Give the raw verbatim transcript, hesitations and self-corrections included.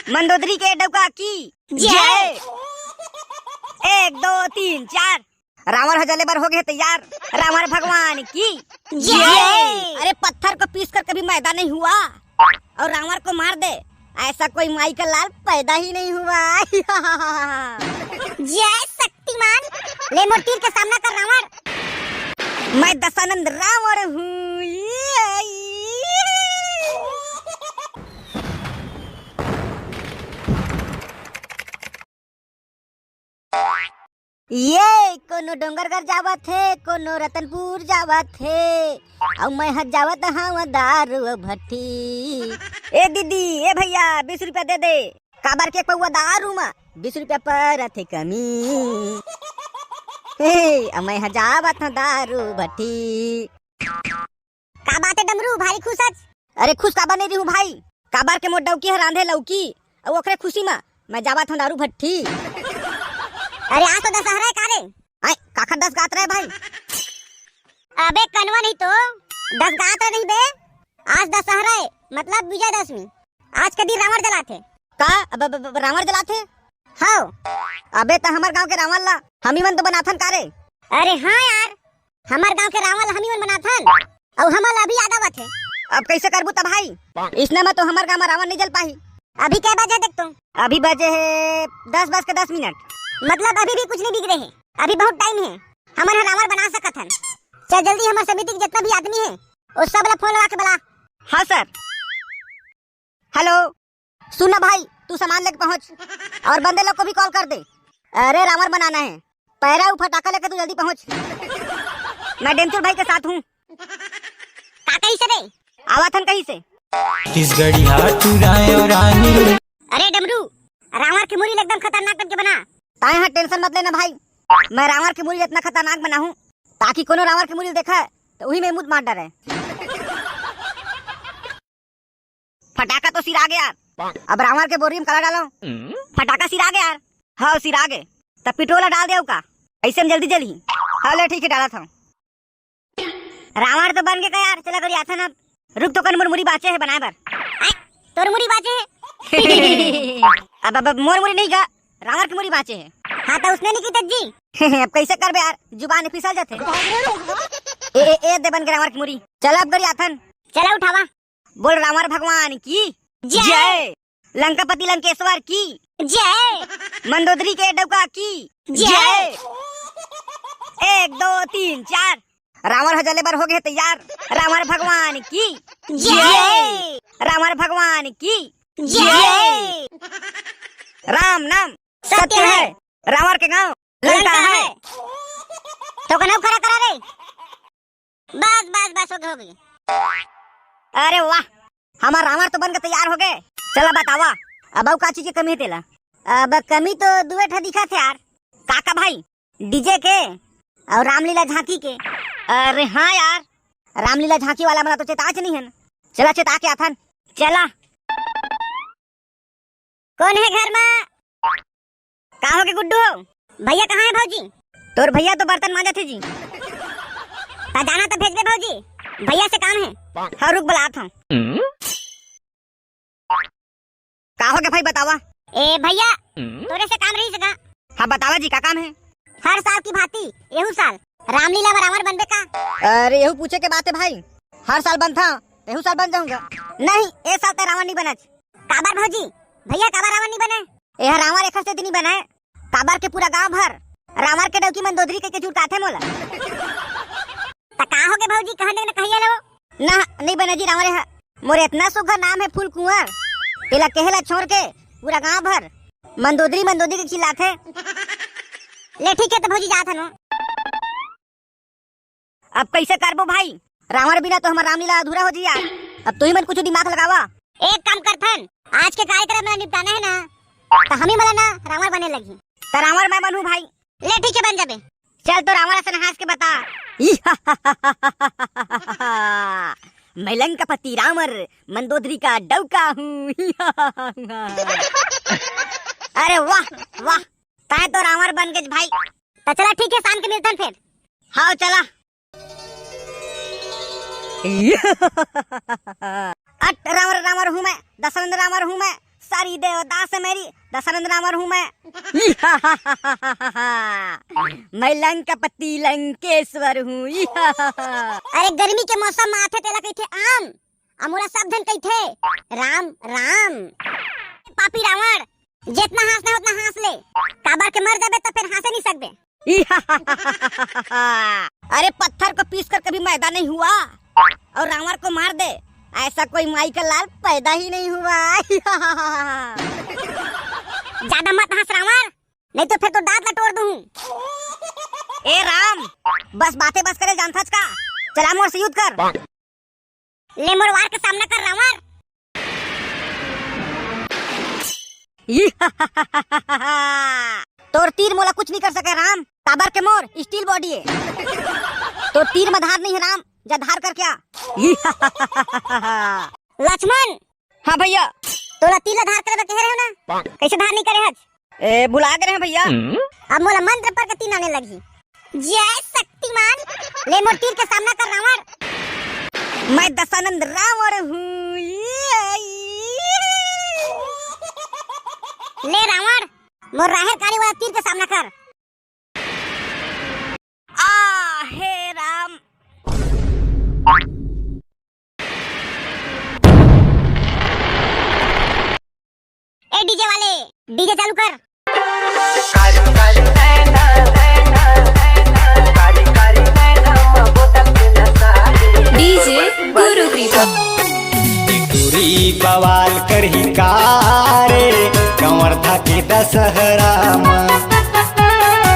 मंदोदरी के डौका की जय। एक, दो, तीन, चार। रावण ह जले बर हो गे तैयार। रावण भगवान की जय। अरे, पत्थर को पीस कर कभी मैदा नहीं हुआ, और रावण को मार दे, ऐसा कोई माई का लाल पैदा ही नहीं हुआ। जय शक्तिमान, ले मोर तीर के सामना कर रावण। मैं दशानंद रावण हूँ। ये, ये। ये कोनो डोंगरगढ़ जावत हे, कोनो रतनपुर जावत हे, अउ मैं ह जावत हव दारू भट्टी। ए दीदी, ए भैया, बीस रुपया दे दे। काबर के पौवा दारू म बीस रुपया परत हे कमी। हे, अउ मैं ह जावत हव दारू भट्टी। का बात हे डमरू, भारी खुश हच? अरे खुश काबर नहीं रहूं भाई, काबर के मोर डौकी ह रांधे लौकी, अउ ओकरे खुशी म मैं जावत हूं दारू भट्टी। अरे आज तो दशहरा हे का रे? आय, काखर दस गात रहे भाई? अबे कनवा नहीं तो। दस गात रहे नहीं बे, आज दशहरा हे, मतलब विजयदशमी। आज के दिन रावण जलाथे। का? अब, अब, अब रावण जलाथे? हव। अबे त हमर गांव के रावण ला हम ही मन तो बनाथन का रे? अरे हाँ यार, हमर गांव के रावण ला हम ही मन बनाथन, अउ हमन ला अभी याद आवत हे। अब कैसे करबू त भाई? इसने में तो हमर गांव में रावण नहीं जल पाही। अभी कै बजे देख तो? अभी बजे हे दस बज के दस मिनट। मतलब अभी भी कुछ नहीं बिगड़े हे, अभी बहुत टाइम हे, हमन ह रावण बना सकत हन। चल जल्दी, हमर समिति के जितना भी आदमी हे, वो सब ला फोन लगा के बुला। हाँ सर। हेलो, सुन ना भाई, तू सामान लेके पहुंच और बंदे लोग को भी कॉल कर दे। अरे रावण बनाना है, पैरा उ फटाका लेके तू जल्दी पहुंच। मैं डेमचुर भाई के साथ हूँ। का कही से रे? आवत हन कहीं से। छत्तीसगढ़ी हाथ उड़ाए और रानी। अरे डमरू, रावण के मुरी एकदम खतरनाक करके बना। ताए हाँ टेंशन मत लेना भाई, मैं रावण के मुरी इतना खतरनाक बनाहूँ ताकि कोनो रावण के मुरी देखा तो वही में मुंह मार डरे। फटाका तो सिरा गया यार। अब रावण के बोरी में काला डालो। फटाका सिरा गया यार। हाँ सिरा गए। तब पेट्रोल डाल दे का? ऐसे में जल्दी जली। हाँ ले ठीक है, डाला था। रावण तो बन के का यार, चला करी आथन अब। रुक तो कन मुरमुरी बाचे है बनाए बर। आय, तोर मुरी बाचे है। अब, अब, अब मोर मुरी नहीं गा, रावण की मुरी बाचे है। हाँ तो उसने नहीं की तज्जी। अब कैसे करबे यार, जुबान फिसल जाते। ए, ए, ए, दे बन के रावण की मुरी। चल अब करी आथन। चला उठावा। बोल रावण भगवान की जय। जय। लंकापति लंकेश्वर की जय। मंदोदरी के डौका की जय। जय। एक, दो, तीन, चार। रावण ह जले बर हो गए तैयार। रावण भगवान की जय। जय। रावण भगवान की जय। जय। राम नाम सत्य सत्य है। है। रावण के गांव लंका लंका है। है। तो कनऊ खड़ा करा रे। बस, बस, बस, हो गई, हो गई। अरे वाह, हमार रावण तो बन के तैयार हो गए। चला बतावा, अब अउ का चीज के कमी है तेला? अब कमी तो दुए ठा दिखा थे यार। काका भाई, डीजे के और रामलीला झांकी के। अरे हाँ यार, रामलीला झांकी वाला मन ला तो चेताच नहीं है ना। चला चेता के आथन, चला। कौन है घर में? का हो के गुड्डू हो? भैया कहाँ है भौजी? तोर भैया तो बर्तन मांजत है जी। ता जाना तो भेजबे भौजी, भैया से काम है। हाँ रुक बुलात हूँ। का हो के भाई बतावा? ए भैया, तोरे से काम रही सका। हाँ बतावा जी, का काम है? हर साल की भांति एहू साल रामलीला में रावण बनबे का? अरे एहू पूछे के बात है भाई, हर साल बनता, एहू साल बन जाऊंगा। नहीं, ए साल तो रावण नहीं बनच। काबर भौजी? भैया काबर रावण नहीं बने? एह रावण एखर सेती नहीं बने, काबर के पूरा गांव भर रावण के डौकी मंदोदरी कहिके जुरकाथे मोला। त का हो गे भौजी, कहन दे न कहिया लो। ना, नहीं बने जी रावण एह। मोर इतना सुघर नाम है फूल कुंवर, तेला कहेला छोड़ के पूरा गांव भर मंदोदरी मंदोदरी के चिल्लाथे। ले ठीक है त भौजी जात हनो। अब कैसे करबो भाई, रावण बिना तो हमार रामलीला अधूरा हो जिया। अब तू ही मन कुछ दिमाग लगावा। एक काम करथन, आज के कार्यक्रम में निपटाना है ना, तो हम ही मला ना रावण बने लगी। तो रावण मैं बनूं भाई। ले ठीक है बन जाबे। चल तो रावण असन हंस के बता। मैं लंकापति रावण मंदोदरी का डौका हूँ। अरे वाह वाह, तैं तो रावण बन गेच भाई। त चला ठीक है, शाम के मिलथन फिर। हाँ चला। अट रावण रावण हूँ मैं, दशरथ रावण हूँ मैं, सारी देवदास है मेरी, दशानंद रावण हूँ मैं। मैं लंकापति लंकेश्वर हूँ। अरे, गर्मी के मौसम में आथे तेला कहिथे आम, अउ मोला सब झन कहिथे राम राम। पापी रावण, जेतना हाँसना हे ओतना हाँस ले, काबर के मर जाबे त फेर हाँसे नहीं सकबे। अरे, पत्थर को पीस कर कभी मैदा नहीं हुआ, और रावण को मार दे, ऐसा कोई माई का लाल पैदा ही नहीं हुआ। ज्यादा मत हंस रावण, नहीं तो फिर तो दांत ला तोड़ दूं। ए राम, बस बातें बस करे जानथस का? चला मोर से युद्ध कर। ले मोर वार के सामना कर रावण। तोर तीर मोला कुछ नहीं कर सके राम, काबर के मोर steel body है। तोर तीर में धार नहीं है राम, जा धार कर क्या? लक्ष्मण। हाँ भैया। तोला तीर ला धार करे बर कहे रहे हो ना, कैसे धार नहीं करे हस? ए, भुला गए हैं भैया। अब मोला मंत्र पर के तीर आने लगी। जय शक्तिमान, ले मोर तीर के सामना कर रावण। मैं दशानंद रावण हूँ। ले रावण, मोर राहेर काड़ी वाला तीर के सामना कर। आ हे राम। ए डीजे वाले, डीजे चालू कर। डीजे गुरु कृपा। टुरी बवाल करही का रे, कंवर था के दशहरा मा।